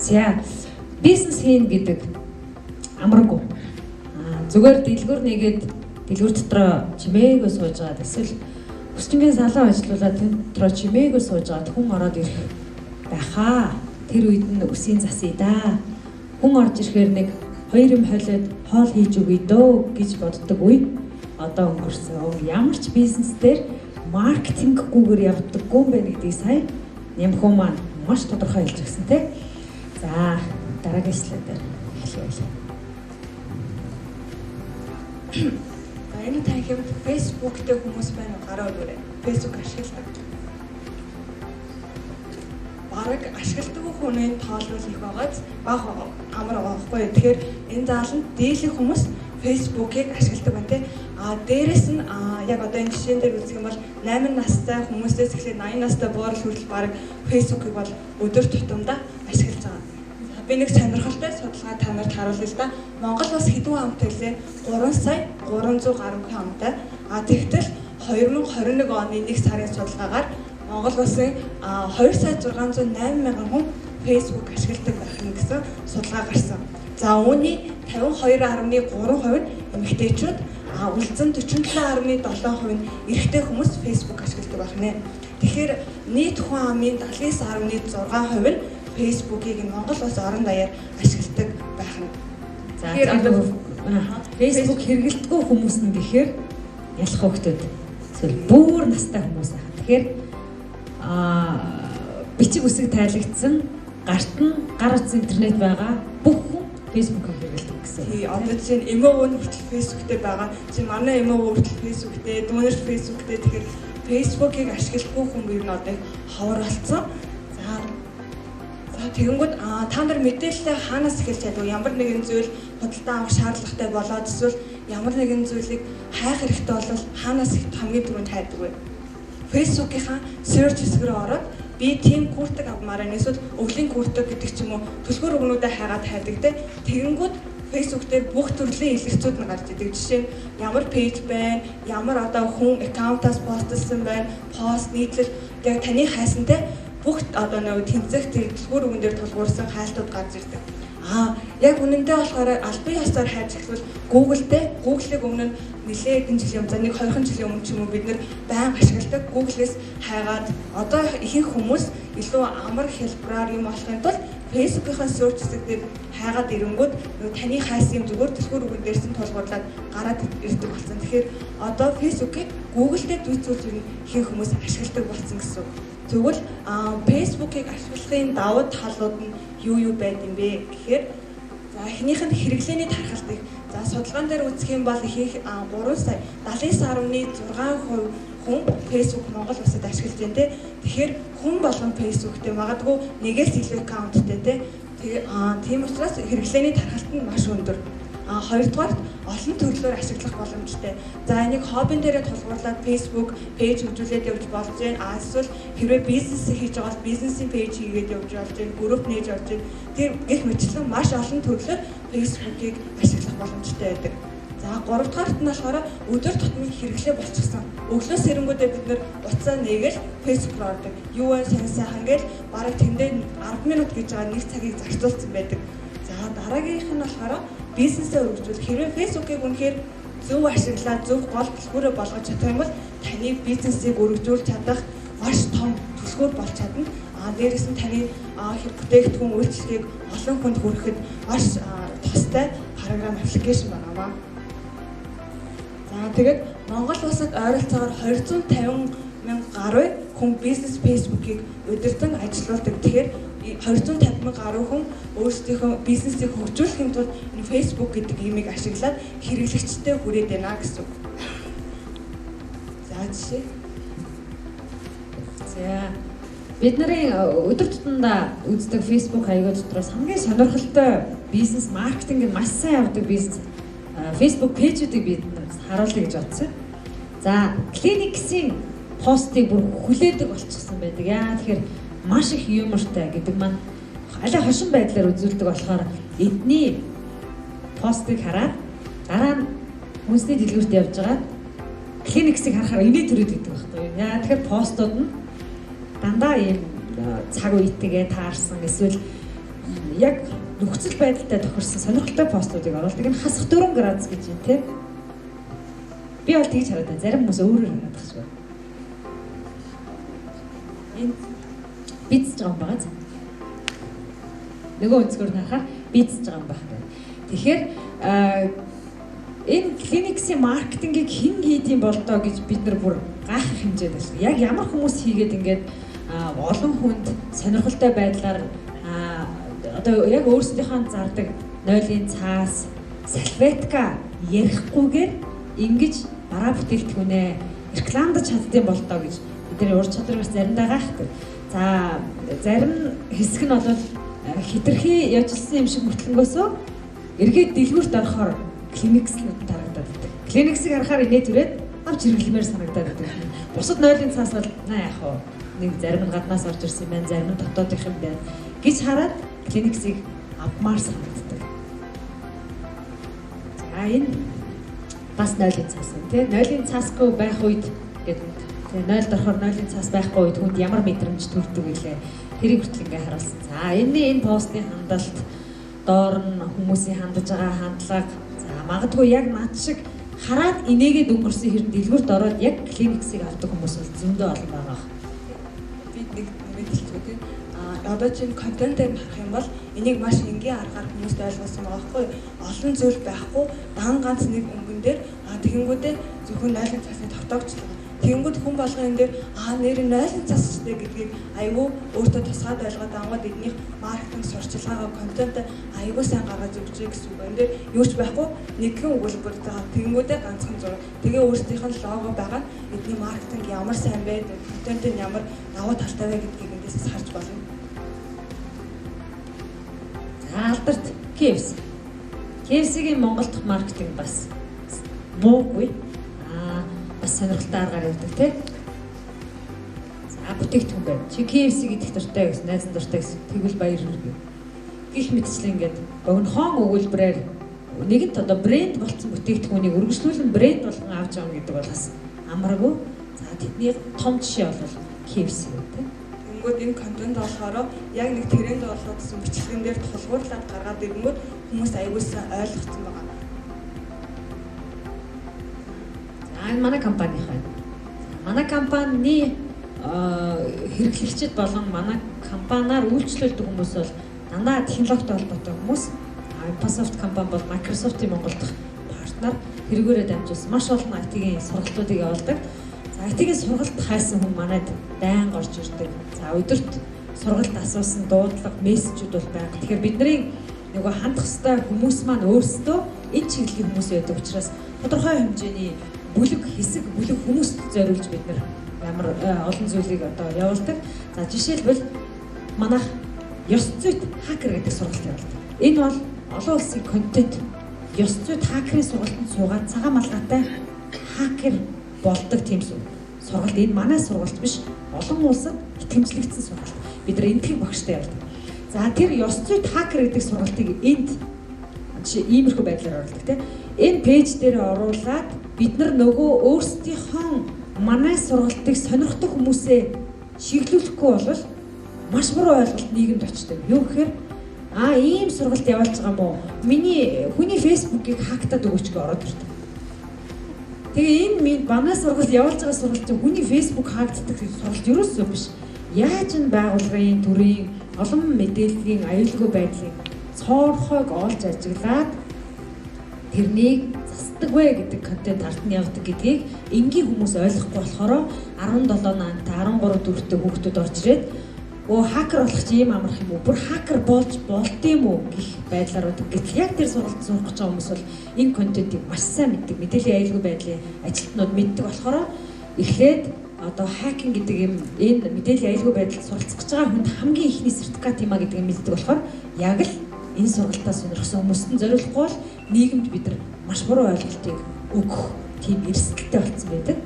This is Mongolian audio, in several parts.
За, бизнес хийн гэдэг амаргүй. Зүгээр дэлгүүр нэгээд дэлгүүр дотроо чимээгүй сууж байгаад эсвэл хүсчингийн салон ажиллуулаад тэн дотроо чимээгүй сууж байгаад хүн ороод ирэх байхаа. Тэр үед нь үсийн засъя да. Хүн орж ирэхээр нэг хоёр юм холиод хоол хийж өгье дөө гэж боддог үе одоо өнгөрсөн. Ямар ч бизнес дээр маркетинггүйгээр явдаггүй юм байна гэдгийг сая Нямхуу маань маш тодорхой хэлж өгсөн тий. За, дараагийн слайд дээр хэлье. За, энэ танхимд Facebook дээр хүмүүс байна уу? Гараа өрөөрэй. Facebook ашигладаг. Бараг ашигладаг хүний тоолбол их байгааз бага амар байгаа байхгүй. Тэгэхээр энэ зааланд дийлэх хүмүүс Facebook-ийг ашигладаг байна тий. А дээрэс нь яг одоо энэ жишээн дээр үзэх юм бол 8 настай хүмүүсээс эхлээд 80 настай буурал хүртэл бараг Facebook-ийг бол өдөр тутамдаа ашиглаж байгаа. За, би нэг сонирхолтой судалгаа та нарт харуулъя л да. Монгол бас хэдэн хамттай лээ? 3 сая 300 гаруй хүн амтай. А тэгтэл 2021 оны 1 сарын судалгаагаар Монгол улсын 2 сая 608 мянган хүн Facebook ашигладаг байх нь гэсэн судалгаа гарсан. За, үүний 52.3% нь эмэгтэйчүүд, үлдсэн 47.7% нь эрэгтэй хүмүүс Facebook ашигладаг байх нэ. Тэгэхээр нийт хүн амын 79.6% нь Facebook-ийг Монгол улс орон даяар ашигладаг байх нь. За, тэгэхээр Facebook хэрэглэдэггүй хүмүүс нь гэхээр ялах хүүхдүүд эсвэл бүр настай хүмүүс аа. Тэгэхээр бичиг үсэг тайлагдсан, гарт нь гар утас интернет байгаа бүх хүн Facebook-ийг хэрэглэдэг гэсэн. Тий, одоо жишээ нь эмээ өвөө нь хүртэл Facebook дээр байгаа. Чи манай эмээ өвөө хүртэл Facebook дээр, дүүнер Facebook дээр. Тэгэхээр Facebook-ийг ашигладаггүй хүн ер нь одоо ховор болсон. За, тэгэнгүүт та нар мэдээлэлээ хаанаас эхэлж чадв? Ямар нэгэн зүйл худалдаа авах шаардлагатай болоод эсвэл ямар нэгэн зүйлийг хайх хэрэгтэй бол хаанаас хамгийн түрүүнд хайдаг вэ? Facebook-ийнхаа search хэсэг рүү ороод би тийм куртаг авмаар байна эсвэл өвлийн куртаг гэдэг ч юм уу түлхүүр үгнүүдээ хайгаад хайдаг те. Тэгэнгүүт Facebook дээр бүх төрлийн илэрцүүд нь гарч идэг. Жишээ нь ямар пэйж байна, ямар одоо хүн аккаунтаас постлсан байна, пост нийтлэл яг таны хайсан те бүх одоо нөгөө тэнцэх тэр түлхүүр үгэн дээр тулгуурсан хайлтууд гарч ирдэг. Яг үнэндээ болохоор албан ёсоор хайж эхлвэл Google дээр Google-ийг өмнө нь нэлээд хэдэн жилийн өмнө, за нэг 20 жилийн өмнө ч юм уу бид нэр байнга ашигладаг. Google-ээс хайгаад одоо ихэнх хүмүүс илүү амар хялбараар юм олохын тулд Facebook-ийн search хэсэг дээр хайгаад ирэнгүүт нөгөө таны хайсан юм зүгээр түлхүүр үгэн дээрс нь тулгуурлаад гараад ирдэг болсон. Тэгэхээр одоо Facebook-ийг Google дээр зүйцүүлж ихэнх хүмүүс ашигладаг болсон гэсэн. Тэгвэл Facebook-ийг ашиглахын давуу талууд нь юу юу байд юм бэ гэхээр, за, эхнийх нь хэрэглээний тархалт их. За, судалгаан дээр үзэх юм бол ихэнх 3 сая 79.6% хүн Facebook Монгол улсад ашиглаж байна те. Тэгэхээр хүн болгон Facebook-тэй, магадгүй нэгээс илүү аккаунттай те. Тийм учраас хэрэглээний тархалт нь маш өндөр. Хоёрдугаарт олон төрлөөр ашиглах боломжтой. За, энийг хоббин дээрээ тулгуурлаад Facebook пэйж хөгжүүлээд явж болж байна. Эсвэл хэрвээ бизнес хийж байгаа бол бизнесийн пэйж хийгээд явж болж байна, групп нээж явж байна. Тэр гэх мэтчлэн маш олон төрлөөр Facebook-ийг ашиглах боломжтой байдаг. За, гуравдугаарт нь болохоор өдөр тутмын хэрэглээ болчихсон. Өглөө сэрэнгүүдээ бид нэр утсаа нээгээл Facebook руу ордог. Юу вэ, сайн сайхан гээл бараг тэндээ 10 минут гэж байгаа нэг цагийг зарцуулсан байдаг. За, дараагийнх нь болохоор бизнесээ өргөжүүлэх. Хэрвээ Facebook-ийг үнэхээр зөв ашиглаад зөв гол түлхүүрээ болгож чадах юм бол таны бизнесийг өргөжүүлж чадах маш том түлхүүр болж чадна. Дээрээс нь таны бүтээгдэхүүн үйлчилгээг олон хүнд хүрэхэд маш тустай програм аппликейшн байна. За, тэгээд Монгол улсад ойролцоогоор 250 мянга гаруй хүн бизнес Facebook-ийг удирдан ажилуулдаг. Тэгэхээр 250 мянга гаруй хүн өөрсдийнхөө бизнесийг хөгжүүлэхийн тулд энэ Facebook гэдэг имийг ашиглаад хэрэглэгчтэй хүрээд байна гэсэн үг. За, жишээ. За, бид нарын өдөр тутамдаа үздэг Facebook хаягууд дотроос хамгийн сонирхолтой бизнес маркетинг нь маш сайн явдаг бизнес Facebook пэйжүүдийг бид харуулъя гэж бодсон. За, Kleenex-ийн постыг бүр хүлээдэг болчихсон байдаг. Яа тэгэхээр маш их юмортой гэдэг маань алай хошин байдлаар үзүүлдэг болохоор эдний постыг хараад дараа нь хүнсний дэлгүүрт явж байгаа Kleenex-ийг харахаар инээ төрөөд идэг байхгүй юу. Яа тэгэхээр постууд нь дандаа ийм цаг үетэйгээ таарсан эсвэл яг нөхцөл байдалтай тохирсон сонирхолтой постуудыг оруулдаг. Энэ хасах 4 градус гэж юм тий. Би бол тэгж хараад байна. Зарим хүмүүс өөрөөр хараад байгаа шүү. Энэ бицж байгаа юм байгаа. Нөгөө өнцгөр нь харахаар бицж байгаа юм байна. Тэгэхээр энэ Kleenex-ийн маркетингийг хэн хийдэм бол доо гэж бид нар бүр гайхах хэмжээд байна. Яг ямар хүмүүс хийгээд ингээд олон хүнд сонирхолтой байдлаар одоо яг өөрсдийнхөө зардаг нойлын цаас, салфетка ярихгүйгээр ингэж бараа бүтээгдэхүүнээ рекламдаж чаддсан бол доо гэж бидний ур чадвараас заримдаа гайхдаг. За зарим хэсэг нь бол хитрхи яжилсан юм шиг мөртлөнгөөсөө эргээд дэлгүүрт орохоор Kleenex-нүүд харагдаад байдаг. Kleenex-ийг харахаар инээ түрээд авч хэрэглэмээр санагдаад байдаг. Бусад нойлын цаас бол наа яах вэ? Нэг зарим нь гаднаас орж ирсэн юм байна, зарим нь дотоодох юм байна гэж хараад Kleenex-ийг авмаар санагддаг. За энэ бас нойлын цаас юм тий. Нойлын цаасгүй байх үед гэдэг тий нойлд орохоор нойлын цаас байхгүй үед хүнд ямар мэдрэмж төрдөг вүлээ. Тэрийг хүртэл ингээ харуулсан. За энэ постын хандалт, доор нь хүмүүсийн хандаж байгаа хандлага, за магадгүй яг над шиг хараад инээгээд өнгөрсөн хэрэг дэлгүүрт ороод яг Kleenex-ийг авдаг хүмүүс бол зөндөө олон байгаа. Би нэг нэмээд хэлчихье тий. Одоо чинь контентээр харах юм бол энийг маш энгийн аргаар хүмүүст ойлгуулсан байгаа байхгүй юу? Олон зүйл байхгүй, дан ганц нэг өнгөн дээр тэгэнгүүтээ зөвхөн нойлын цаасны тогтоогчлоо. Тэгэнгүүт хүн болгон энэ дээр нэр нойлын цаас ч гэдгийг айгүй өөртөө тусгаад ойлгоод ангууд эднийх маркетинг сурчлагаа контент айгүй сайн гаргаж өгч гэсэн үг. Энэ дээр юу ч байхгүй нэгэн өгүүлбэр байгаа. Тэгэнгүүтээ ганцхан зураг. Тэгээ өөрсдийнх нь лого байгаа нь эдний маркетинг ямар сайн бэ, контент нь ямар давуу талтай вэ гэдгийг эндээсээ харж болно. За алдарт KFC. KFC-ийн Монгол дахь маркетинг бас муугүй. Бас сонирхолтой аргаар явдаг тий. За бүтээгдэхүүн байна. Чи KFC гэдэг дуртай гэсэн, найзан дуртай гэсэн тэгвэл баяр хүргэе. Гэх мэтчлэн ингээд богинохон өгүүлбэрээр нэгэнт одоо брэнд болцсон бүтээгдэхүүнийг өргөжлүүлэн брэнд болгон авч явна гэдэг бол бас амаргүй. За тэдний том жишээ бол KFC тий. Тэгэнгүүт энэ контент болохоор яг нэг тренд болгосон бичлэгэн дээр тулгуурлаад гаргаад ирэнгүүт хүмүүс аягуулсан ойлгоцсон байгаа. За энэ манай компанийн байна. Манай компани хэрэглэгчид болон манай компаниар үйлчлүүлдэг хүмүүс бол дандаа технологитой холбоотой хүмүүс. Microsoft компани бол Microsoft-ийн Монгол дахь партнер, тэргүүрээ дамжуулсан маш олон IT-ийн сургалтуудыг явуулдаг. За IT-ийн сургалт хайсан хүн манайд байнга орж ирдэг. За өдөрт сургалт асуусан дуудлага, мессежүүд бол байнга. Тэгэхээр бидний нөгөө хандах ёстой хүмүүс маань өөрсдөө энэ чиглэлийн хүмүүс байдаг учраас тодорхой хэмжээний бүлэг хэсэг бүлэг хүмүүст зориулж бид нар ямар олон зүйлийг одоо явуулдаг. За жишээлбэл манайх ёс зүйт хакер гэдэг сургалт явуулдаг. Энэ бол олон улсын контент ёс зүйт хакерийн сургалтанд суугаад цагаан малгайтай хакер болдог тийм сургалт. Энэ манай сургалт биш, олон улсад итгэмжлэгдсэн сургалт. Бид нар энэтхэг багштай явуулдаг. За тэр ёс зүйт хакер гэдэг сургалтыг энд жишээ иймэрхүү байдлаар оруулдаг тийм. Энэ пэйж дээр оруулаад бид нар нөгөө өөрсдийнхөө манай сургалтыг сонирхдаг хүмүүсээ чиглүүлэхгүй бол маш буруу ойлголт нийгэмд очдог. Юу гэхээр ийм сургалт явуулж байгаа мó? Миний хүний фэйсбүүкийг хактаад өгөөч гэж ороод ирдэг. Тэгээ энэ манай сургалт явуулж байгаа сургалт чинь хүний фэйсбүүк хаагддаг сургалт ерөөсөө биш. Яаж энэ байгууллагын төрийн олон мэдээллийн аюулгүй байдлыг цоорхойг олж ажиглаад тэрнийг засдаг вэ гэдэг контент ард нь явдаг гэдгийг энгийн хүмүүс ойлгохгүй болохоор 17 наантай 13 дөрөвтэй хүүхдүүд орж ирээд өө хакер болох чи ийм амарх юм уу? Бүр хакер болж болд юм уу гэх байдлаар байдаг. Гэтэл яг тэр сургалт сурах гэж байгаа хүмүүс бол энэ контентийг маш сайн мэддэг. Мэдээллийн аюулгүй байдлын ажилтнууд мэддэг болохоор эхлээд одоо хакинг гэдэг юм энэ мэдээллийн аюулгүй байдалд суралцах гэж байгаа хүнд хамгийн ихний сертификат юм а гэдгийг мэддэг болохоор яг л энэ сургалтаа сонирхсон хүмүүст нь зориулахгүй бол нийгэмд бид нар маш буруу ойлголтыг өгөх тийм эрсдэлтэй болсон байдаг.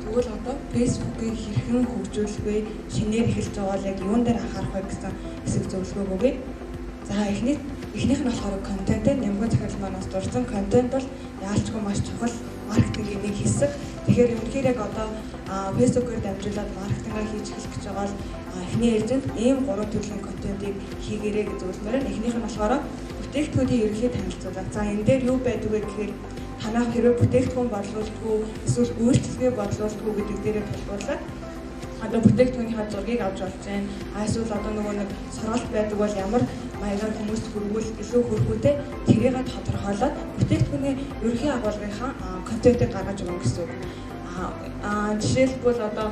Тэгвэл одоо Facebook-ийг хэрхэн хөгжүүлэх вэ? Шинээр эхэлж байгаа бол яг юун дээр анхаарах вэ гэсэн хэсэг зөвлөгөөг өгье. За эхнийх нь болохоор контент. Нямган захирал маань бас дурдсан контент бол яалчгүй маш чухал маркетингийн нэг хэсэг. Тэгэхээр үнэхээр яг одоо Facebook-оор дамжуулаад маркетингаа хийж эхлэх гэж байгаа бол Эхний ээлжинд ийм 3 төрлийн контентыг хийгээрэй гэж зөвлөмөр нь. Эхнийх нь болохоор бүтээгдэхүүний ерөнхий танилцуулга. За энэ дээр юу байдаг вэ гэхээр танаа хэрвээ бүтээгдэхүүн борлуулдаггүй эсвэл үйлчилгээ борлуулдаггүй гэдэг дээрээ тулгуурлаад одоо бүтээгдэхүүнийхээ зургийг авч болж байна. Эсвэл одоо нөгөө нэг сургалт байдаг бол ямар маягаар хүмүүст хүргүүл илүү хүрхүүтэй тэрийг тодорхойлоод бүтээгдэхүүний ерөнхий агуулгынхаа контентыг гаргаж өгнө гэсэн үг. Жишээлбэл одоо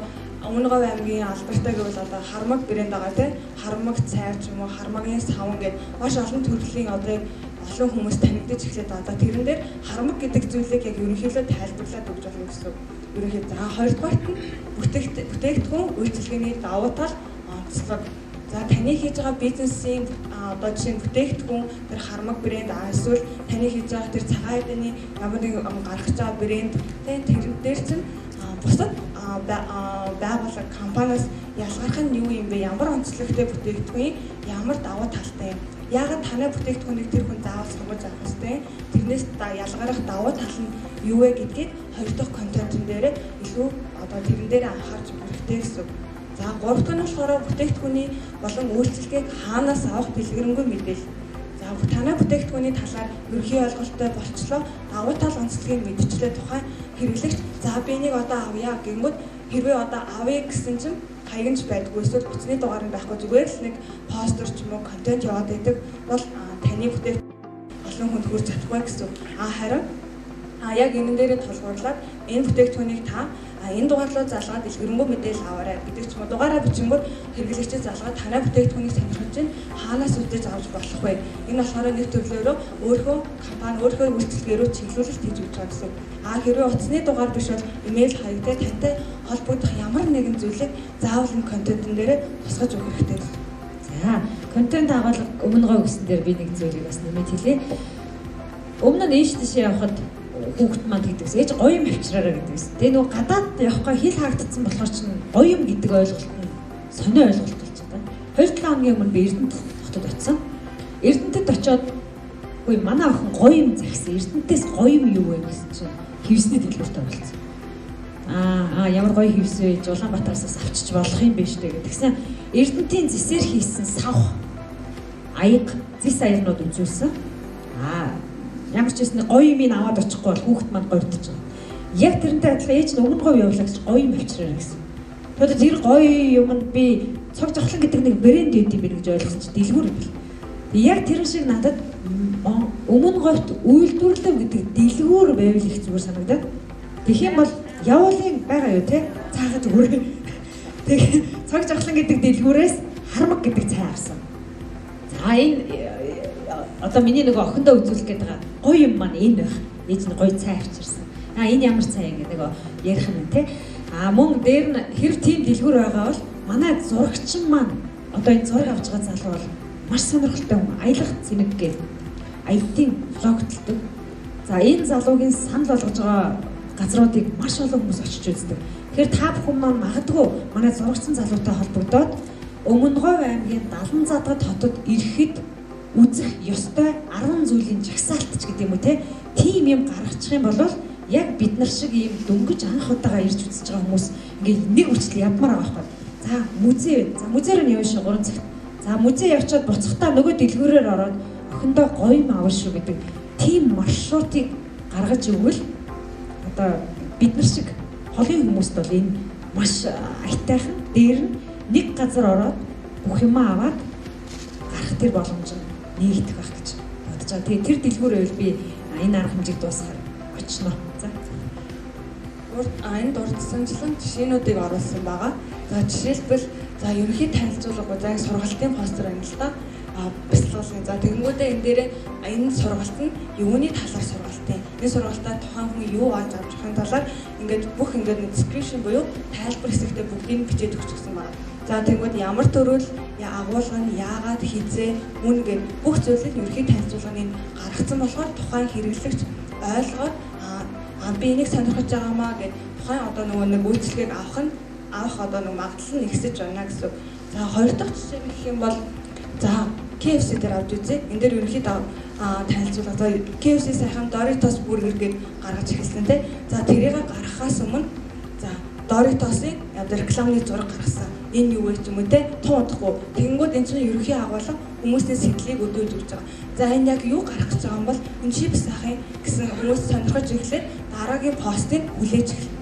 Өмнө Говь аймгийн алдартай гэвэл одоо хармаг брэнд байгаа тийм, хармаг цай ч юм уу, хармагийн савн гэдэг маш олон төрлийн одоо олон хүмүүс танигдаж эхлээд байгаа. Тэрэн дээр хармаг гэдэг зүйлийг яг ерөнхийдөө тайлбарлаад өгч болно гэсэн үг. Ерөнхийдөө за хоёрдугаарт нь бүтээгдэхүүн үйлчилгээний давуу тал, онцлог. За таны хийж байгаа бизнесийн одоо жишээ нь бүтээгдэхүүн тэр хармаг брэнд эсвэл таны хийж байгаа тэр цагаан эдэний ямар нэгэн гаргаж байгаа брэнд тийм, тэр дээр чинь бусад байгууллага компаниас ялгарх нь юу юм бэ? Ямар онцлогтой бүтээгдэхүүн, ямар давуу талтай юм? Яагаад танай бүтээгдэхүүнийг тэр хүн заавал сонгож авах ёстой юм? Тэрнээс ялгарх давуу тал нь юу вэ гэдгийг хоёр дахь контентын дээр илүү одоо тэрэн дээр анхаарч өгөх хэрэгтэй гэсэн үг. За гурав дахь нь болохоор бүтээгдэхүүний болон үйлчилгээг хаанаас авах дэлгэрэнгүй мэдээлэл. За танай бүтээгдэхүүний талаар ерөнхий ойлголттой болчлоо, давуу тал онцлогийг мэдчлээ, тухайн хэрэглэгч за би энийг одоо авъя гэнгүүт хэрвээ одоо авъя гэсэн чинь хаягнч байдгүй эсвэл утасны дугаар нь байхгүй зүгээр л нэг постэр ч юм уу контент яваад байдаг бол таны бүтээгдэхүүн олон хүнд хүрч чадахгүй гэсэн. Харин яг энэ дээрээ тулгуурлаад энэ бүтээгдэхүүнийг та энэ дугаар руу залгаад дэлгэрэнгүй мэдээлэл аваарай гэдэг ч юм уу, дугаараа бичингүүт хэрэглэгчид залгаад танай бүтээгдэхүүнийг сонирхож чинь хаанаас үдэж авч болох вэ? Энэ болохоор нэг төрлөөрөө өөрөө компани өөрөө үйлчилгээ рүү чиглүүлэлт хийж өгч байгаа гэсэн. Хэрвээ утасны дугаар биш бол имэйл хаягтай тантай холбогдох ямар нэгэн зүйлийг заавал энэ контентын дээрээ тусгаж өгөх хэрэгтэй. За контент агуулга Өмнө Говь гэсэн дээр би нэг зүйлийг бас нэмээд хэлье. Өмнө нь ийш тийшээ явхад хүүхэд маань тэгдэгс ээж гоё юм авчраараа гэдэгс. Тэгээ нөгөө гадаад явахгүй хил хаагдсан болохоор чинь гоё юм гэдэг ойлголт нь сонио ойлголт болчиход байна. 2-7 хоногийн өмнө би Эрдэнэт хотод очисон. Эрдэнэтэд очиод үгүй манай охин гоё юм захисан. Эрдэнэтээс гоё юм юу вэ гэсэн чинь хевсний дэлгүүрт оролцсон. Ямар гоё хевс вэ? Улаанбаатараас авчиж болох юм биш үү гэх. Тэгсэн Эрдэнэтийн зэсээр хийсэн савх аяга зэс аягнууд үзүүлсэн. Ямар ч байсан гоё юм аваад очихгүй бол хүүхэд маань гордож байгаа. Яг тэрнтэй адилхан ээж нь Өмнө Говь явлаа гэж гоё юм авчираа гэсэн. Тэгэхээр тэр гоё юмд би цог зохлон гэдэг нэг брэнд байд юм байна гэж ойлгосон чинь дэлгүүр юм бэл. Яг тэр шиг надад Өмнө Говьт үйлдвэрлэв гэдэг дэлгүүр байвал их зүгээр санагдаад. Тэгэх юм бол явуулын байгаа юу те? Цаагаад зүгээр. Тэг цог зохлон гэдэг дэлгүүрээс хармаг гэдэг цай авсан. За энэ одоо миний нөгөө охиндоо үзүүлэх гээд байгаа гоё юм маань энэ байх. Ээж нь гоё цай авчирсан. Энэ ямар цай ингэ нөгөө ярих юм те. Мөн дээр нь хэрэг тийм дэлгүүр байгаа бол манай зурагчин маань одоо энэ зураг авч байгаа залуу бол маш сонирхолтой хүн. Аялах цэнэг гэдэг аялтын влогтолдог. За энэ залуугийн санал болгож байгаа газруудыг маш олон хүмүүс очиж үздэг. Тэгэхээр та бүхэн маань магадгүй манай зурагчин залуутай холбогдоод Өмнө Говь аймгийн Далан задгад хотод ирэхэд үзэх ёстой 10 зүйлийн жагсаалт ч гэдэг юм уу те, тийм юм гаргачих юм бол яг бид нар шиг ийм дөнгөж анх удаага ирж үзэж байгаа хүмүүс ингээд нэг үрчлэл явмаар байгаа байхгүй. За музей байна. За музейр нь явна шүү 3 цагт. За музей явчаад буцахтаа нөгөө дэлгүүрээр ороод охиндоо гоё юм авна шүү гэдэг тийм маршрутыг гаргаж өгвөл одоо бид нар шиг холын хүмүүст бол энэ маш аятайхан, дээр нь нэг газар ороод бүх юмаа аваад гарах тэр боломж нь нэгдэх байх гэж бодож байгаа. Тэгээ тэр дэлгүүрээр би энэ арга хэмжээг дуусгахаар очно. За. Энэ дурдсанчлан жишээнүүдийг оруулсан байгаа. За жишээлбэл за ерөнхий танилцуулга, за сургалтын постэр байна л да. Бясалгалын. За тэгэнгүүтээ энэ дээр энэ сургалт нь юуны талаар сургалт юм? Энэ сургалтаа тухайн хүн юу олж авч явахын талаар ингээд бүх ингээд description буюу тайлбар хэсэгтээ бүгдийг бичээд өгчихсэн байна. За тэгэнгүүт ямар төрөл, агуулга нь яагаад, хизээ, үн гэд бүх зүйлийг ерөнхий танилцуулганы гаргацсан болохоор тухайн хэрэглэгч ойлгоод би энийг сонирхож байгаамаа гэд тухайн одоо нөгөө нэг үйлчилгээг авах одоо нэг магадлал нь ихсэж байна гэсэн. За хоёр дахь жишээ гэх юм бол за KFC дээр авч үзье. Энэ дээр ерөнхийдөө танилцуулга. За KFC сайхан Doritos бургер гээд гаргаж эхэлсэн те. За тэрийг гаргахаас өмнө за Doritos-ын одоо рекламны зураг гаргасан. Энэ юу вэ ч юм уу те тун удахгүй. Тэгэнгүүт энэ чинь ерөнхий агуулга хүмүүсийн сэтгэлийг өдөөж өгч байгаа. За энэ яг юу гарах гэж байгаа юм бол энэ чипс ах юм гэсэн хүмүүс сонирхож эхлээд дараагийн постыг хүлээж эхэлнэ.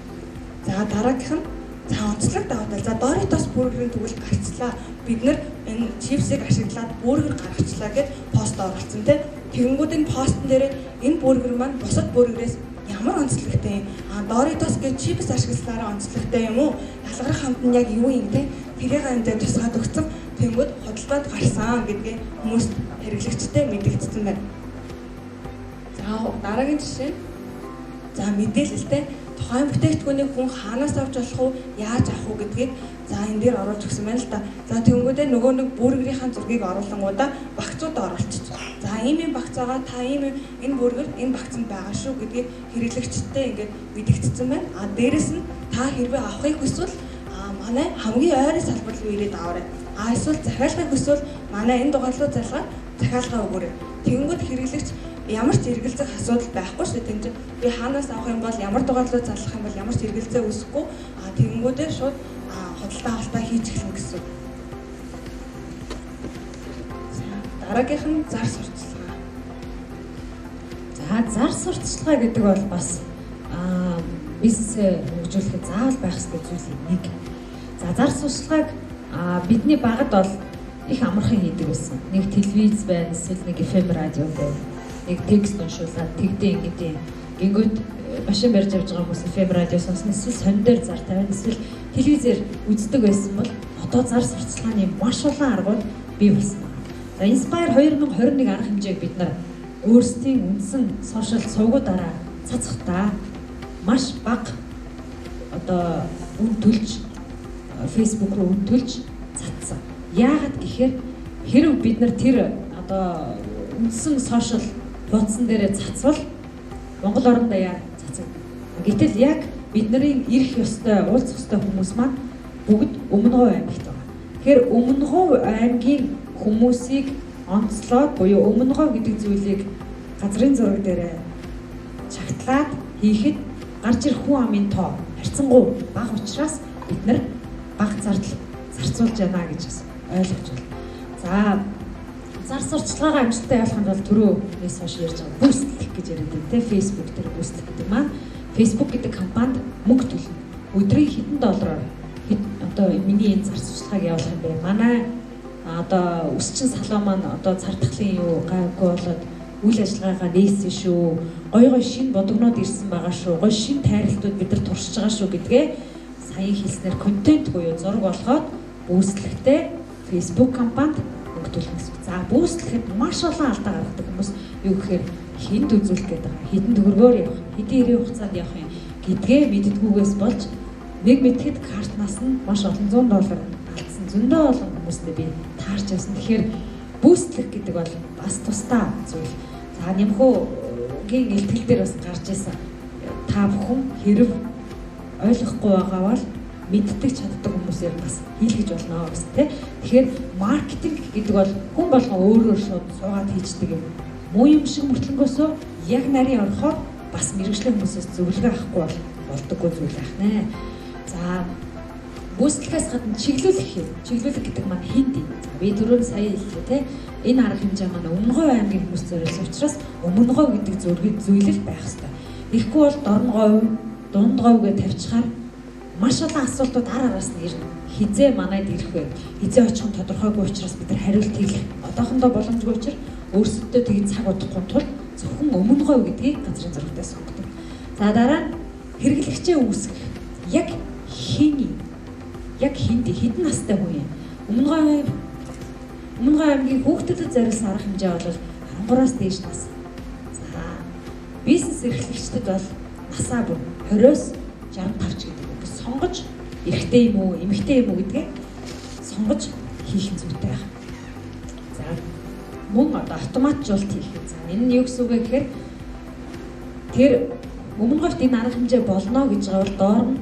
За дараагийнх нь за онцлог давуу тал. За Doritos бургерийн тэгвэл гарцлаа. Бид нэр энэ чипсийг ашиглаад бургер гаргачлаа гэд пост оруулсан те. Тэгэнгүүт энэ постн дээр энэ бургер маань бусад бургерээс ямар онцлогтой юм? А Doritos гэж чипс ашигласнараа онцлогтой юм уу? Ялгарх хамт нь яг юу юм те? Тэрийг энэ тусгаад өгсөн. Тэнгүүд худалдаад гарсан гэдгээ хүмүүс хэрэглэгчтэй мэдэгдсэн байна. За дараагийн жишээ нь за мэдээлэлтэй тухайн бүтээгдэхүүнийг хүн хаанаас авч болох уу, яаж авах уу гэдгийг за энэ дээр оруулж өгсөн байна л да. За тэгэнгүүтээ нөгөө нэг бургерийнхаа зургийг оруулангуудаа багцууд оруулчих. За ийм юм багц байгаа, та ийм энэ бургер энэ багцанд байгаа шүү гэдгийг хэрэглэгчтэй ингээд мэдэгдсэн байна. А дээрэс нь та хэрвээ авахыг хүсвэл манай хамгийн ойрын салбар руу ирээд аваарай. А эсвэл захиалгыг хүсвэл манай энэ дугаар руу залгаад захиалгаа өгөөрэй. Тэгэнгүүт хэрэглэгч ямар ч эргэлзэх асуудал байхгүй шүү дээ. Тэн чинь би хаанаас авах юм бол ямар дугаар руу залах юм бол ямар ч эргэлзээ үүсэхгүй. А тэгэнгүүтээ шууд худалдаа авалтаа хийж эхэлнэ гэсэн. За дараагийнх нь зар сурталчилгаа. За зар сурталчилгаа гэдэг бол бас бизнесээ хөгжүүлэхэд заавал байх ёстой зүйлийн нэг. За зар сурталчилгааг бидний багад бол их амархан хийдэг байсан. Нэг телевиз байна, эсвэл нэг FM радио байна. Нэг текст уншуулад тэгдэ ингэдэ. Гингүүд машин барьж явж байгаа хүмүүс FM радио сонсно, эсвэл сонь дээр зар тавина, эсвэл телевизээр үздэг байсан бол одоо зар сурталчилгааны маш олон аргууд бий болсон байна. За Inspire 2021 арга хэмжээг бид нар өөрсдийн үндсэн сошиал сувгуудаараа цацхдаа маш бага одоо үн төлж Facebook руу үн төлж цацсан. Яагаад гэхээр хэрв бид нар тэр одоо үндсэн сошиал хуудсан дээрээ цацвал Монгол орондоо яа цацаг. Гэтэл яг бидний ирэх ёстой, уулзах ёстой хүмүүс маань бүгд Өмнөговь аймагт байгаа. Тэгэхээр Өмнөговь аймгийн хүмүүсийг онцлоод буюу Өмнөговь гэдэг зүйлийг газрын зураг дээрээ чагтлаад хийхэд гарч ирэх хүн амын тоо харьцангуй бага учраас бид нар бага зардал зарцуулж байна гэж бас ойлгож байна. За зар сурталчилгаагаа амжилттай явуулахын тулд түрүүнээс хойш ярьж байгаа бүүстлэх гэж яриад байна те. Facebook дээр бүүстлэх гэдэг маань Facebook гэдэг компанид мөнгө төлнө. Өдрийн хэдэн доллараар одоо миний энэ зар сурталчилгааг явуулах юм бэ? Манай одоо өсчин салон маань одоо цар тахлын юу гайгүй болоод үйл ажиллагаагаа нээсэн шүү. Гой гой шинэ бодогнууд ирсэн байгаа шүү. Гой шинэ тайралтууд бид нар туршиж байгаа шүү гэдгээ саяын хэлснээр контент буюу зураг болгоод бүүстлэхтэй Facebook компанид мөнгө төлнө гэсэн. За бүүстлэхэд маш олон алдаа гаргадаг хүмүүс юу гэхээр хүнд үзүүлэх гээд байгаа. Хэдэн төгрөгөөр явах, хэдэн хэрийн хугацаанд явах юм гэдгээ мэддэггүйгээс болж нэг мэдхэд картнаас нь маш олон $100 алдсан. Зөндөө олон хүмүүстэй би таарч явсан. Тэгэхээр бүүстлэх гэдэг бол бас тусдаа зүйл. За нэмхүүгийн илтгэл дээр бас гарч ирсэн. Та бүхэн хэрв ойлгохгүй байгаа бол мэддэг чаддаг хүмүүсээр бас хийлгэж болно гэсэн тий. Тэгэхээр маркетинг гэдэг бол хүн болгон өөрөөр шууд суугаад хийждэг юм. Муу юм шиг мөртлөнгөөсөө яг нарийн орохоор бас мэргэжлийн хүмүүсээс зөвлөгөө авахгүй бол болдоггүй зүйл байх нэ. За бүүстлэхээс гадна чиглүүлэх юм. Чиглүүлэх гэдэг маань хинд юм. За би түрүүн сая хэллээ тий. Энэ арга хэмжээ маань Өмнөговь аймгийн хүмүүс зориулсан учраас Өмнөговь гэдэг зүйлэл байх ёстой. Тэгэхгүй бол Дорноговь, Дундговь гэж тавьчихаар маш олон асуултууд ар араас нь ирнэ. Хизээ манайд ирэх вэ? Хизээ очих нь тодорхойгүй учраас бид нар хариулт хийх одоохондоо боломжгүй учраас өөрсөддөө тэгж цаг удахгүй тул зөвхөн Өмнөговь гэдгийг газрын зурагтаа сонгодог. За дараа нь хэрэглэгчээ үүсгэх. Яг хин яг хинд хэдэн настай хүн юм? Өмнөговь аймгийн хүүхдэд зориулсан арга хэмжээ бол 13-аас дээш нас. За бизнес эрхлэгчдэд бол насаа бүр 20-оос 65 ч гэдэг үг сонгож эрэгтэй юм уу, эмэгтэй юм уу гэдгээ сонгож хийх нь зүйтэй байна. За мөн одоо автоматжуулалт хийх. За энэ нь юу гэсэн үг вэ гэхээр тэр Өмнөговьт энэ арга хэмжээ болно гэж байгаа бол доор нь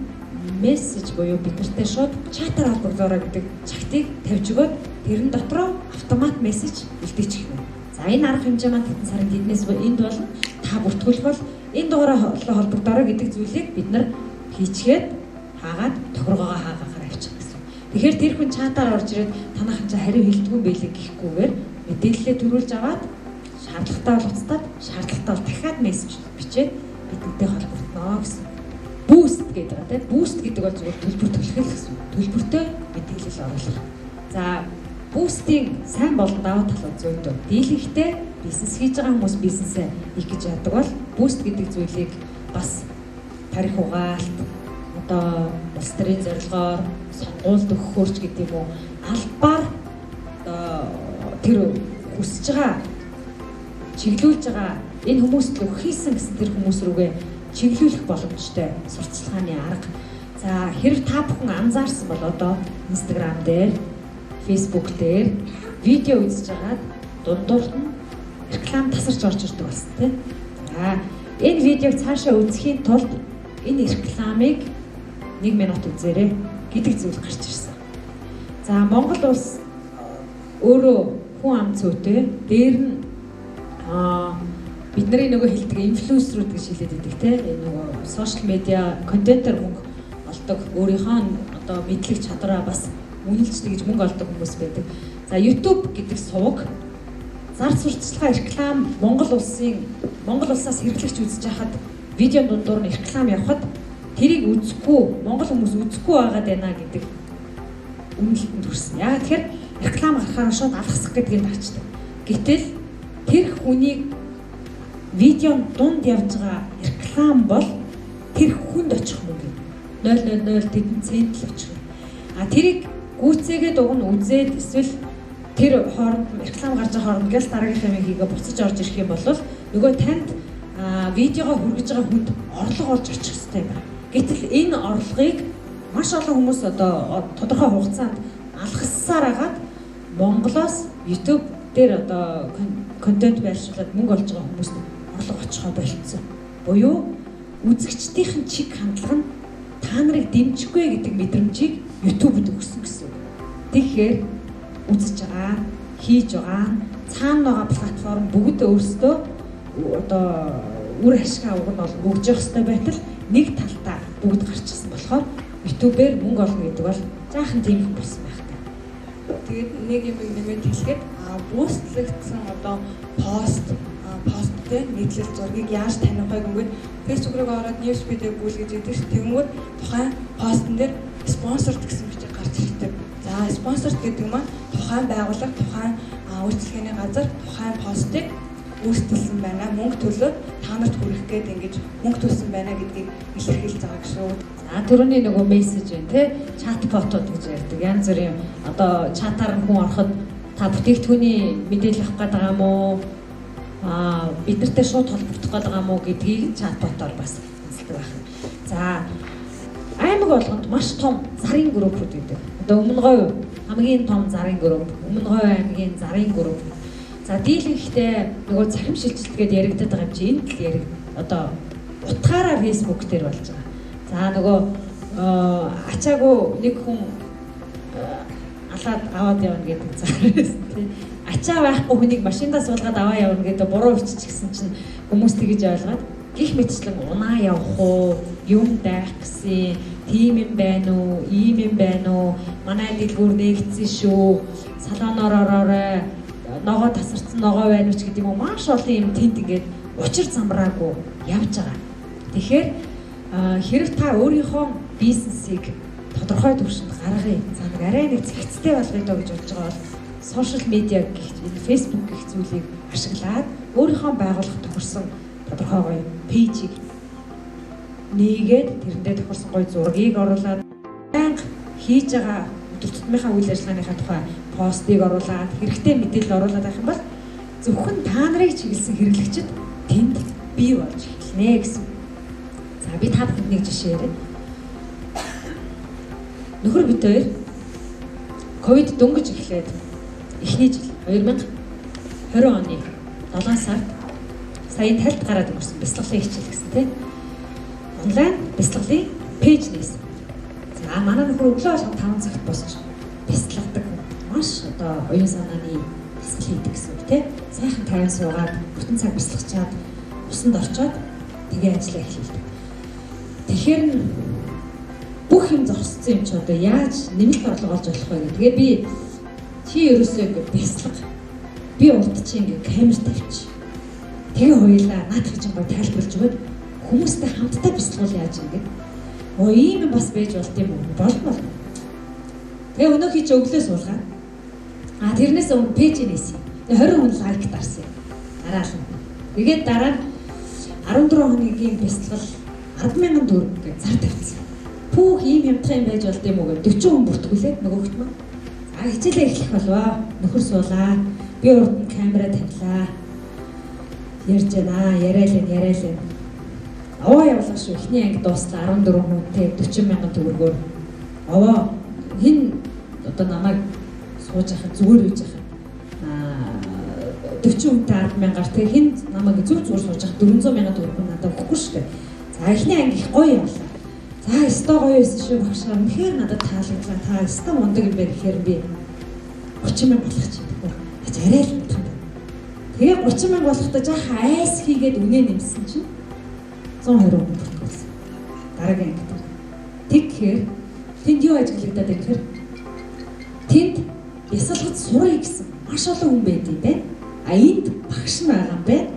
мессеж буюу бид нартай шууд чатаар холбогдоорой гэдэг чагтыг тавьж өгөөд тэрэн дотроо автомат мессеж үлдээчих юм. За энэ арга хэмжээ маань хэдэн сарын тэднээс энд болно. Та бүртгүүлэх бол энэ дугаараа холбогдоорой гэдэг зүйлийг бид нар хийчгээд хаагаад тохиргоогоо хаагаар авчих гэсэн. Тэгэхээр тэр хүн чатаар орж ирээд танайхан чи хариу хэлдэггүй юм байлээ гэхгүйгээр мэдээлэлээ төрүүлж аваад шаардлагатай бол уцтаад, шаардлагатай бол дахиад мессеж бичээд бидэнтэй холбогдоно гэсэн. Boost гэдэг байгаа тийм. Boost гэдэг бол зүгээр төлбөр төлөх л гэсэн. Төлбөртэй мэдээлэл оруулах. За boost-ийн сайн болон давуу талууд зөндөө. Дийлэнхтэй бизнес хийж байгаа хүмүүс бизнесээ хийх гэж яадаг бол boost гэдэг зүйлийг бас тарих угаалт, одоо улс төрийн зорилгоор сонгуульд өгөхөөр ч гэдэг юм уу, албаар одоо тэр хүсэж байгаа, чиглүүлж байгаа энэ хүмүүст л өгөх хийсэн гэсэн тэр хүмүүс рүүгээ чиглүүлэх боломжтой сурталчилгааны арга. За хэрэг та бүхэн анзаарсан бол одоо Instagram дээр, Facebook дээр видео үзэж байгаад дундуурт нь реклам тасарч орж ирдэг болсон тийм. За энэ видеог цаашаа үзэхийн тулд энэ рекламыг 1 минут үзээрэй гэдэг зүйл гарч ирсэн. За Монгол улс өөрөө хүн ам цөөтэй, дээр нь бидний нөгөө хэлдэг инфлюенсерүүд гэж хэлээд байдаг тийм, энэ нөгөө social media контентоор мөнгө олдог, өөрийнхөө одоо мэдлэг чадвараа бас үнэлж тэгж мөнгө олдог хүмүүс байдаг. За YouTube гэдэг суваг зар сурталчилгаа реклам Монгол улсаас хэрэглэгч үзэж байхад видеон дундуур нь реклам явхад тэрийг үзэхгүй Монгол хүмүүс үзэхгүй байгаад байна гэдэг үнэлтэнд хүрсэн. Яг тэгэхээр реклам гарахаар шууд алгасах гэдгийг дагчдаг. Гэтэл тэр хүнийг видеон дунд явж байгаа реклам бол тэр хүнд очих мөнгө 0.00 тэдэн цент л очих. А тэрийг гүйцээгээд уг нь үзээд эсвэл тэр хооронд реклам гарч байгаа хооронд гэл дараагийнх юм хийгээ буцаж орж ирэх юм бол нөгөө танд видеогоо хүргэж байгаа хүнд орлого олж очих хэрэгтэй юм байна. Гэтэл энэ орлогыг маш олон хүмүүс одоо тодорхой хугацаанд алгассаар агаад Монголоос YouTube дээр одоо контент байршуулад мөнгө олж байгаа хүмүүст орлого очихоо болцсон. Буюу үзэгчдийн чиг хандлага нь та нарыг дэмжихгүй гэдэг мэдрэмжийг YouTube-д өгсөн гэсэн үг. Тэгэхээр үзэж байгаа, хийж байгаа, цаана байгаа платформ бүгд өөрсдөө одоо үр ашгаа уг нь бол өгж явах хэрэгтэй байтал нэг талтаа бүгд гарчихсан болохоор YouTube-ээр мөнгө олно гэдэг бол жаахан тийм их болсон байх та. Тэгээд нэг юм нэмээд хэлэхэд boost-лэгдсэн одоо посттэй нийтлэл зургийг яаж таних вэ гэмгээд Facebook руу ороод news feed-ийг гүйлгэж идэв ш. Тэгмүүд тухайн постн дээр sponsored гэсэн бичиг гарч ирдэг. За sponsored гэдэг маань тухайн байгууллага, тухайн үйлчилгээний газар тухайн постыг үйлчилсэн байна. Мөнгө төлөөд та нарт хүргэх гээд ингэж мөнгө төлсөн байна гэдгийг илэрхийлж байгаа шүү. За түрүүний нөгөө мессеж байна те, чат ботууд гэж ярьдаг. Янз бүрийн одоо чатаар нь хүн ороход та бүтээгдэхүүний мэдээлэл авах гээд байгаа юм уу? Бид нартай шууд холбогдох гээд байгаа юм уу гэдгийг чат ботоор бас онцлог байна. За аймаг болгонд маш том зарын группүүд байдаг. Одоо Өмнөговь хамгийн том зарын групп, Өмнөговь аймгийн зарын групп. За дийлэнхтэй нөгөө цахим шилжилт гэдээ яригдаад байгаа юм чи энд л яриг одоо утгаараа Facebook дээр болж байгаа. За нөгөө ачаагүй нэг хүн алаад аваад явна гэдэг зар байсан тий. Ачаа байхгүй хүнийг машиндаа суулгаад аваа явна гэдэг буруу биччихсэн чинь хүмүүс тэгэж ойлгоод гих мэтчлэн унаа явах уу, юм дайх гэсэн, тийм юм байна уу, ийм юм байна уу, манай дэлгүүр нээгдсэн шүү, салоноор ороорой, ногоо тасарсан ногоо байна уу ч гэдэг юм уу, маш олон юм тэнд ингээд учир замраагүй явж байгаа. Тэгэхээр хэрэг та өөрийнхөө бизнесийг тодорхой түвшинд гаргая. За нэг арай нэг зэгцтэй болгоё доо гэж бодож байгаа бол social media гэх энэ Facebook гэх зүйлийг ашиглаад өөрийнхөө байгууллага тохирсон тодорхой гоё page-ийг нээгээд тэрэндээ тохирсон гоё зургийг оруулаад байнга хийж байгаа өдөр тутмынхаа үйл ажиллагааныхаа тухай постыг оруулаад хэрэгтэй мэдээлэл оруулаад байх юм бол зөвхөн та нарыг чиглэсэн хэрэглэгчид тэнд бий болж эхэлнэ гэсэн. За би та бүхэнд нэг жишээ яриа. Нөхөр бид хоёр ковид дөнгөж эхлээд эхний жил 2020 оны 7 сард саяын тальд гараад өнгөрсөн бясалгалын хичээл гэсэн тийм. Онлайн бясалгалын page нээсэн. За манай нөхөр өглөө болгон 5 цагт босч бясалгадаг. Маш одоо оюун санааны дасгал хийдэг гэсэн үг тийм. Сайхан тайван суугаад бүтэн цаг бясалгачаад усанд орчоод тэгээ ажиллаа эхэлдэг. Тэгэхээр бүх Бүх юм зогссон юм чи одоо яаж нэмэлт орлого олж болох вэ гэх. Тэгээ би чи ерөөсөө ингэ бяцлага. Би урд чи ингэ камер тавьчих. Тэгээ хоёлаа наадах чинь гой тайлбарлаж өгөөд хүмүүстэй хамтдаа бяцлагуул яаж юм гээд. Оо ийм юм бас байж болт юм уу? Болно. Тэгээ өнөөхий чи өглөө суулгаа. А тэрнээс өмнө пэйж нээсэн. 20 хүн лайк дарсан. Дараа л. Тэгээд дараа нь 14 хоногийн бяцлал 10,000 төгрөг гэж зар тавьсан. Пүүх ийм хямдхан юм байж болд юм уу гэж 40 хүн бүртгүүлээд нөгөөхт маань. За хичээлээ эхлэх болов. Нөхөр суулаа. Би урд нь камера тавилаа. Ярьж байна. Яриа л. Овоо явлаа шүү. Эхний анги дууслаа 14 хүнтэй 40,000 төгрөгөөр. Овоо хин одоо намайг сууж яхад зүгээр үйж яхад 40 хүнтэй 10,000-аар тэг хин намайг зүг зүгээр сууж яхад 400,000 төгрөг надад өгөхгүй шүү дээ. За эхний анги их гоё явлаа. За өстой гоё байсан шүү багшаа. Үнэхээр надад таалагдлаа. Та өстой мундаг юм байна гэхээр би 30,000 болох чинь. Ач арай л юм. Тэгээ 30,000 болохтой жаахан айс хийгээд үнэ нэмсэн чинь 120 хүн бүртгүүлсэн. Дараагийн анги дээр. Тэгэхээр тэнд юу ажиглагдаад байна гэхээр тэнд бясалгад сурах гэсэн маш олон хүн байд юм байна. А энд багш нь байгаа юм байна.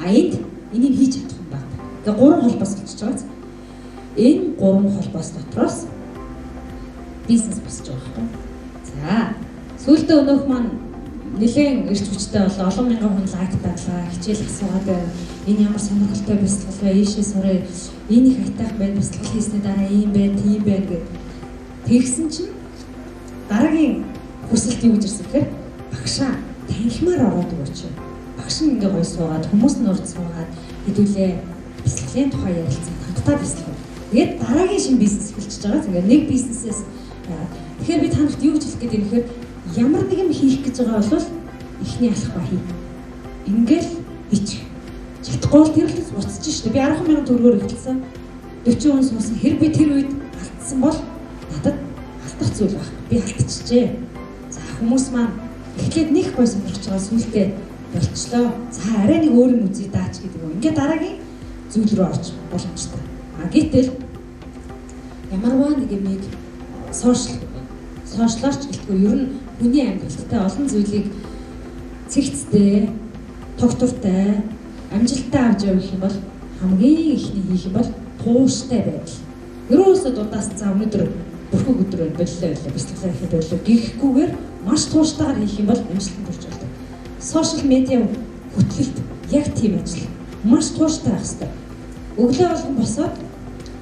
А энд энийг хийж чадах юм байна. Тэгээ гурван холбоос болчихж байгаа. Энэ гурван холбоос дотроос бизнес босч байгаа байхгүй. За сүүлдээ өнөөх маань нэлээд эрч хүчтэй боллоо. Олон мянган хүн лайк дадлаа. Хичээл асуугаад байна. Энэ ямар сонирхолтой бяцлал вэ? Ийшээ сурах. Энэ их айтайх байна. Бяцлал хийсний дараа ийм байна, тийм байна гэд. Тэгсэн чинь дараагийн хүсэлт юу гэж ирсэн гэхээр багшаа танхимаар ороод өгөөч. Багш нь ингээ гоё суугаад хүмүүс нь урд суугаад хэдүүлээ бяцлаглалын тухай ярилцсан. Хамтдаа бяцлах. Тэгээд дараагийн шинэ бизнес эхэлчихэж байгаа. Тэгээд нэг бизнесээс тэгэхээр би та нарт юу гэж хэлэх гээд байна гэхээр ямар нэг юм хийх гэж байгаа бол эхний алхмаа хий. Ингээл хийчих. Чадахгүй бол тэр л буцаж шүү дээ. Би 10,000 төгрөгөөр эхэлсэн. 40 хүн суусан. Хэр би тэр үед алдсан бол надад алдах зүйл байх. Би алдчихжээ. За хүмүүс маань эхлээд нэг гой сонирхож байгаа сүултээ болчлоо. За арай нэг өөр юм үзье даач гэдэг юм. Ингээд дараагийн зүйл рүү орж боломжтой. А гэтэл ямарваа нэг юмыг сошиалорч гэлтгүй ер нь хүний амьдралтай олон зүйлийг цэгцтэй, тогтвортой, амжилттай авч явах юм бол хамгийн эхний хийх юм бол тууштай байдал. Ерөөсөө дудаас за өнөөдөр бүрхэг өдөр байна боллоо бяцлаглаа ихэд боллоо гэхгүйгээр маш тууштайгаар хийх юм бол амжилтанд хүрч болдог. Сошиал медиа хөтлөлт яг тийм ажил. Маш тууштай байх хэрэгтэй. Өглөө болгон босоод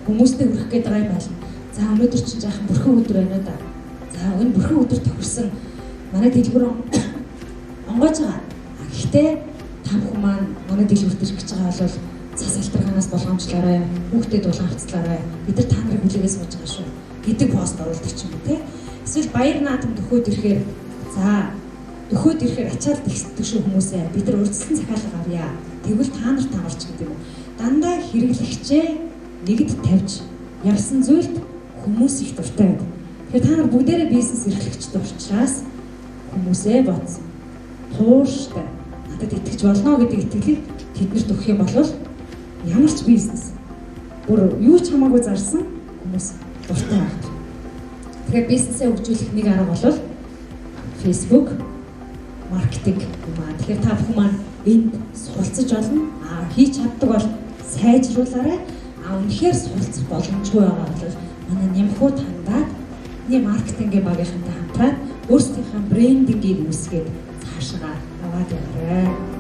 хүмүүстэй хүрэх гээд байгаа юм байна. За өнөөдөр чинь жаахан бүрхэг өдөр байна уу да. За энэ бүрхэг өдөр тохирсон манай дэлгүүр онгойж байгаа. Гэхдээ та бүхэн маань манай дэлгүүрт ирэх гэж байгаа бол цас алтаргаанаас болгоомжлоорой, хүүхдэд дулаан хавцлаарай. Бид нар та нарыг хүлээгээ сууж байгаа шүү гэдэг пост оруулдаг ч юм уу те. Эсвэл баяр наадам дөхөөд ирэхээр за дөхөөд ирэхээр ачаал тэгсдэг шүү хүмүүсээ. Бид нар урьдчилан захиалга авъя. Тэгвэл та нарт амарч гэдэг юм уу. Дандаа хэрэглэгчээ нэгд тавьж явсан зүйлд хүмүүс их дуртай байдаг. Тэгэхээр та нар бүгдээрээ бизнес эрхлэгчтэй учраас хүмүүсээ бодсон. Тууштай надад итгэж болно гэдэг итгэлийг тэднэрт өгөх юм бол ямар ч бизнес бүр юу ч хамаагүй зарсан хүмүүс дуртай байх. Тэгэхээр бизнесээ хөгжүүлэх нэг арга бол Facebook маркетинг юм аа. Тэгэхээр та бүхэн маань энд суралцаж болно. Аа хийж чаддаг бол сайжруулаарай. Аа үнэхээр суралцах боломжгүй байгаа бол манай Нямхууд хандаад миний маркетингийн багийнхантай хамтраад өөрсдийнхээ брендингийг үүсгээд цаашгаа аваад яваарай.